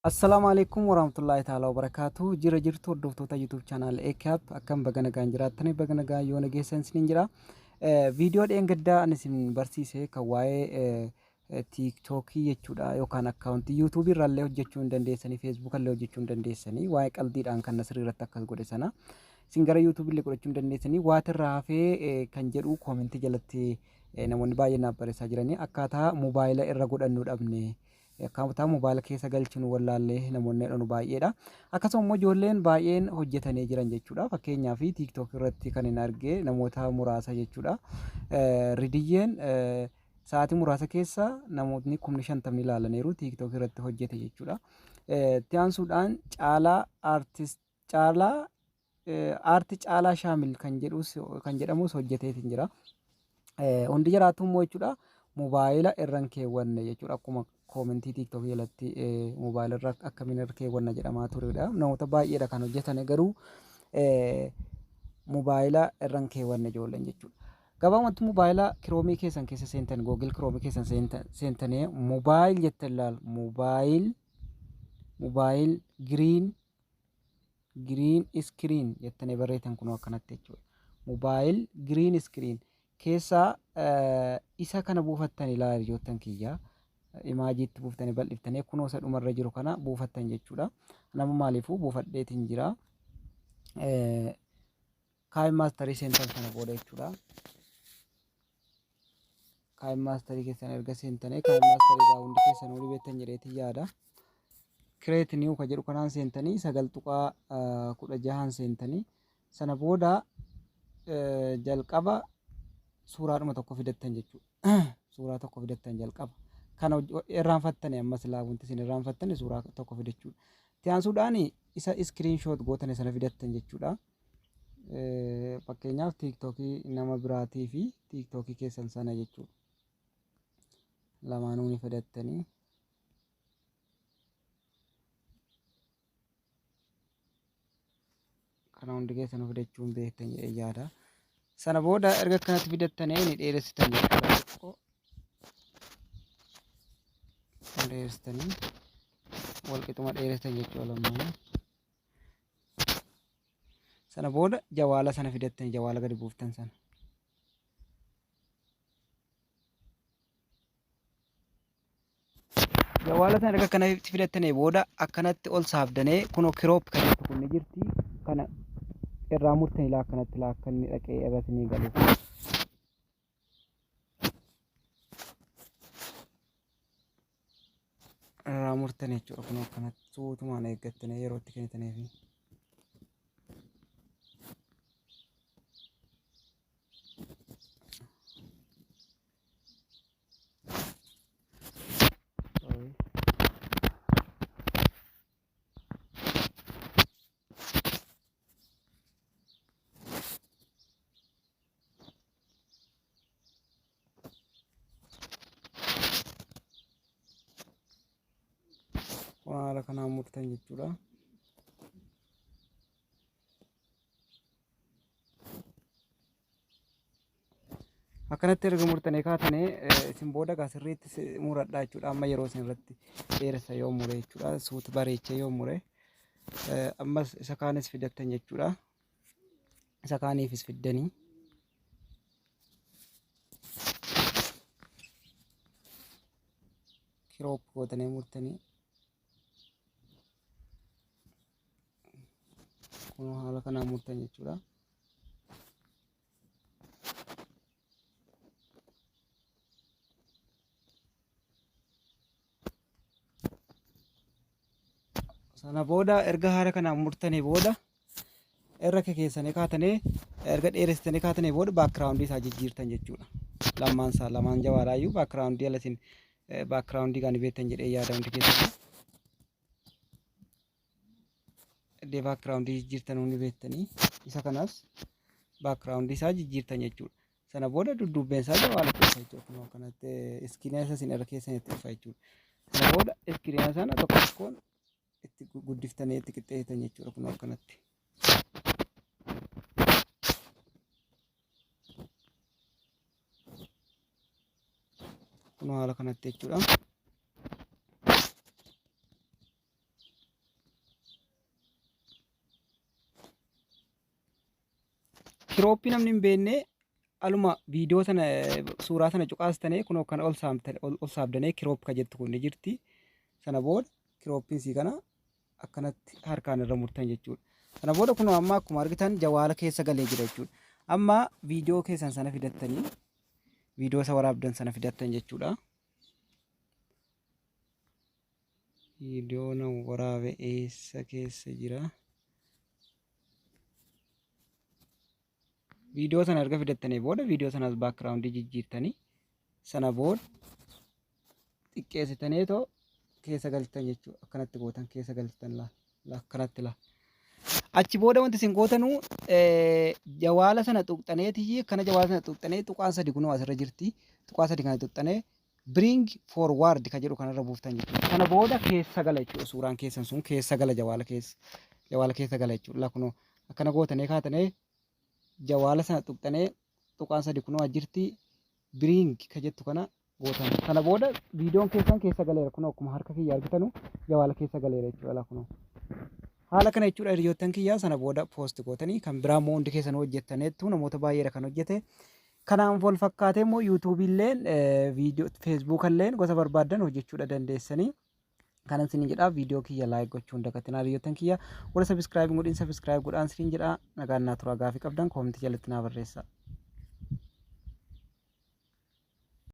Assalaamu alaikum warahmatullahi ta'ala wabarakaatu. Jira jirtu hordoftoota YouTube channel ACAP akkam baga nagaan jiraattanii baga nagaan yoo nageessan isiniin jira. Viidiyoo dheengaddaa ani isin barsiise kan waa'ee TikTokii jechuudha yookaan akkaawuntii YouTube irraallee hojjechuu hin dandeessanii Facebook illee hojjechuu hin dandeessanii waa'ee qaldiidhaan kan Nasrii irratti akkas godhe sana isin gara YouTube illee godhachuu hin dandeessanii waati irraa hafee kan jedhu koomentii jalatti namoonni baay'een naaf barreessaa jiranii akkaataa mobaayila irra godhannu dhabne Akkaataa mobaayila keessa galchinu wallaallee namoonni jedhanu baay'eedha. Akkasuma immoo ijoolleen baay'een hojjetanii jiran jechuudha. Fakkeenyaaf TikTok irratti kan hin arge namoota muraasa jechuudha. Ridiyyeen sa'aatii muraasa keessa namootni kumni shantamni ilaalaniiru TikTok irratti hojjete jechuudha. Itti aansuudhaan Caalaa Artist Caalaa Aarti Caalaa Shaamil kan jedhus kan jedhamus hojjeteetiin jira. Hundi jiraatu immoo jechuudha mobaayila irra hin keewwanne jechuudha akkuma koomentii tiiktookii jalatti mobaayila irra akkamiin irra keewwanna jedhamaa turedha. Namoota baay'eedha kan hojjetan garuu mobaayila irra hin keewwanne ijoolleen jechuudha. Gabaabumatti mobaayila kiroomii keessan keessa seentan googil kiroomii keessan seentanii mobaayil jettan laal mobaayil mobaayil giriin green screen jettanii barreessan kunoo akkanatti jechuudha. Mobile green screen keessaa isa kana buufattan ilaa hiriyoottan kiyya imaajiitti buuftanii bal'iftanii kunoo isa dhumarra jiru kana buufattan jechuudha. Nama maaliifuu buufadheetiin jira. Kaayin maastarii seentan sana booda jechuudha. Kaayin maastarii keessan erga seentanii kaayin maastarii irraa hundi keessan olii beektan jedheetiin yaada. Create new ka jedhu kanaan seentanii 9.16n seentanii sana booda jalqaba suuraadhuma tokko fidattan jechuudha. Suuraa tokko fidattan jalqaba. Kana irraanfattani ammas laa wanti isin irraanfattani suuraa tokko fidachuudha. Itti aansuudhaan isa screenshot gootane sana fidattan jechuudha. Fakkeenyaaf tiiktookii nama biraatii fi tiiktookii keessan sana jechuudha. Lamaanuu ni fidattanii. Kana hundi keessanuu fidachuun beektan jedhee yaada. Sana booda erga akkanatti fidattanii ni dheeressitan jechuudha. Xiqqoo dheeressitanii walqixuma dheeressitan jechuudha lamaanuu. Sana booda jawaala sana fidattanii jawaala gadi buuftan sana. Jawaala sana erga akkanatti fidattanii booda akkanatti ol saabdanee kunoo kiroop kan jettu kun ni jirti. Kana irraa murtanii laa akkanatti laa akka inni dhaqee irratti ni galu. Irraa murtan jechuudha kun akkanatti suutumaan eeggattanii yeroo itti kennitaniifi. Sorry. Kun haala kanaan murtan jechuudha. Akkanatti erga murtanii kaatanii isin booda gaa sirriitti muradhaa jechuudha. Amma yeroo isin irratti dheeressa yoo mure jechuudha. Suuta bareechee yoo mure ammas isa kaanis fidattan jechuudha. Isa kaaniifis fiddanii. Kiroop gootanii murtanii. Kun haala kanaan murtan jechuudha. Sana booda erga haala kanaan murtanii booda irra keessanii kaatanii erga dheeressitanii kaatanii booda baakgiraawundii isaa jijjiirtan jechuudha. Lamaan isaa lamaan jawaadhaayyuu baakgiraawundii ala isin baakgiraawundii kan beektan jedhee yaada hundi keessanii. Iddoo baakgiraawundii jijjiirtan hundi beektanii isa kanas baakgiraawundii isaa jijjiirtan jechuudha. Sana booda dudduubbeen isaa jawaala keessa jechuudha. Kunoo akkanatti iskiriina isa isin irra keessan itti dhufa jechuudha. Sana booda iskiriina sana tokko tokkoon itti guddiftanii itti qixxeessitan jechuudha. Kunoo akkanatti. Kunoo haala kanatti jechuudha. Crop namni hin beekne aluma viidiyoo sana, suuraa sana cuqaastanii kunoo kana ol saamtan, ol saabdanee crop ka jettu kun ni jirti. Sana booda cropiin sii kana akkanatti harkaan irra murtan jechuudha. Sana booda kunoo amma akkuma argitan jawaala keessa galee jira jechuudha. Amma viidiyoo keessan sana fidattanii, viidiyoo isa waraabdan sana fidattan jechuudha. Viidiyoo nan waraabe eessa keessa jira? Viidiyoo sana erga fidattanii booda viidiyoo sanas background jijjiirtanii, sana booda xiqqeessitanii too keessa galchitan jechuudha. Akkanatti gootan, keessa galchitan, laa akkanatti laa. Achi booda wanti isin gootanuu jawaala sana tuqxaneetii, akkana jawaala sana tuqxanee, tuqaan sadi kunoo asirra jirti. Tuqaa sadi kana tuqxanee bring forward ka jedhu kanarra buuftan jechuudha. Kana booda keessa gala jechuudha. Suuraan keessan sun keessa gala, jawaala keessa. Jawaala keessa gala jechuudha. Laa, kunoo akkana gootanee kaatanii jawaala sana tuqxanee, tuqaan sadi kunoo jirti, bring ka jettu kana gootan. Kana booda viidiyoon keessan keessa galeera. Kunoo akkuma harka kiyya argitanu jawaala keessa galeera jechuudha. Laa, kunoo. Haala kana jechuudha, hiriyoottan kiyyaa. Sana booda post gootanii, kan biraa immoo hundi keessan hojjettaneettu, namoota baay'eedha kan hojjete. Kanaan wal fakkaatee immoo YouTubeiilleen, viidiyoo Facebookalleen gosa barbaaddan hojjechuudha dandeessanii. Kanan isin jedha, viidiyoo kiyya like gochuun dagatinaa. Hiriyoottan kiyya, warra subscribe godhin subscribe godhaan isin jedha. Nagaan naa turaa. Gaafii qabdan commentii jalatti naa barreessaa.